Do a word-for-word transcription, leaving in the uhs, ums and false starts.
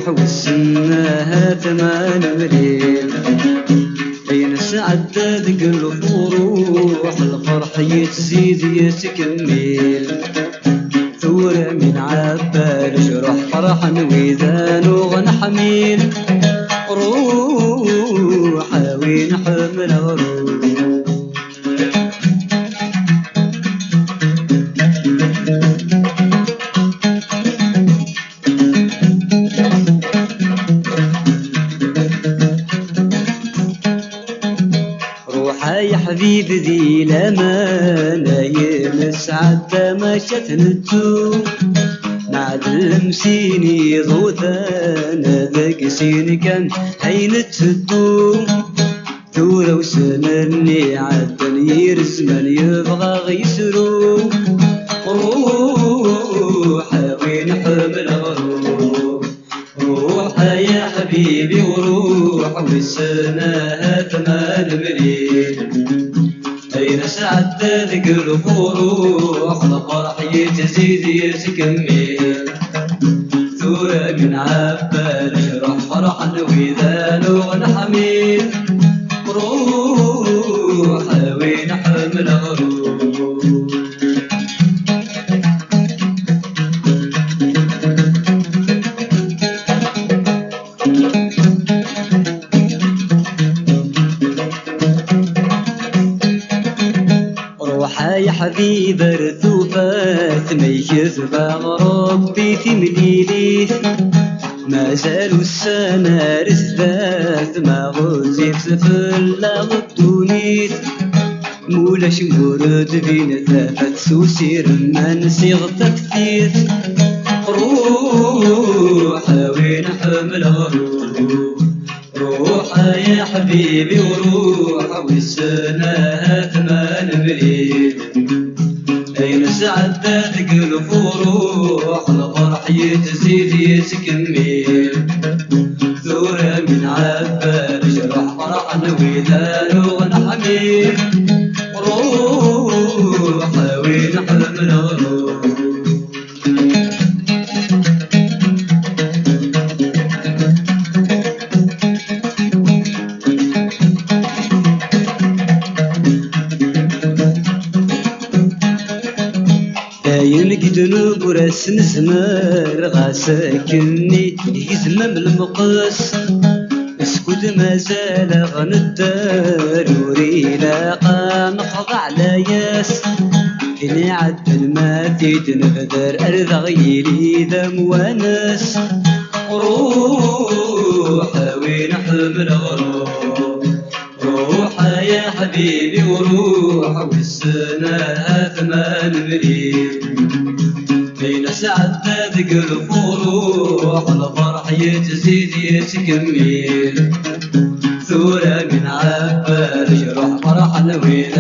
Wissen ahat ma nemlil, ayen sɛedda deg lfuruḥ, lferḥ yettzid yettkemmil. Tura mi nɛebba leǧruḥ, ferḥen wid nuɣ neḥmil. Ruḥ a win ḥemmleɣ, ruḥ. Ruḥ ay aḥbib di laman, ay nesɛedda maca tnettu. Neɛdel sin iḍudan, deg sin kan ay netteddu. Tura ussan-nni ɛeddan yir zzman, yebɣa ɣ-yesru. Ruḥ a win ḥemmleɣ, ruḥ. Ruḥ ay aḥbibi, ruḥ, wissen ahat ma nemlil. Ayen sɛedda deg lfuruḥ, lferḥ yettzid yettkemmil. Tura mi nɛebba leǧruḥ, ferḥen wid nuɣ neḥmil. Ruḥ a win ḥemmleɣ, ruḥ. Ruḥ ay aḥbib ar tufat, ma iketbeɣ Rebbi timlilit. Mazal ussan ar zdat, ma ɣezzifet fell-aɣ ddunit. Mulac murd bin tafat s usirem, ma nsiɣ taftit. Ruḥ a win ḥemmleɣ, ruḥ. Ruḥ ay aḥbibi, ruḥ, wissen ahat ma nemlil. Ayen sɛedda deg lfuruḥ, lferḥ yettzid yettkemmil. Tura mi nɛebba leǧruḥ, ferḥen wid nuɣ neḥmil. Ruḥ a win ḥemmleɣ, ruḥ. Ayen i ddnub ur as-nezmer, ɣas akkenni yezmam lemqes. Skud mazal-aɣ nedder, ur ilaq ad nexḍeɛ layas. Tin iɛeddan ma t-id-nebder, ar daɣ yili d amwanes. Ruḥ a win ḥemmleɣ, ruḥ. Ruḥ ay aḥbibi, ruḥ, wissen ahat ma nemlil. Ayen sɛedda deg lfuruḥ, lferḥ yettzid yettkemmil. Tura mi nɛebba leǧruḥ, ferḥen wid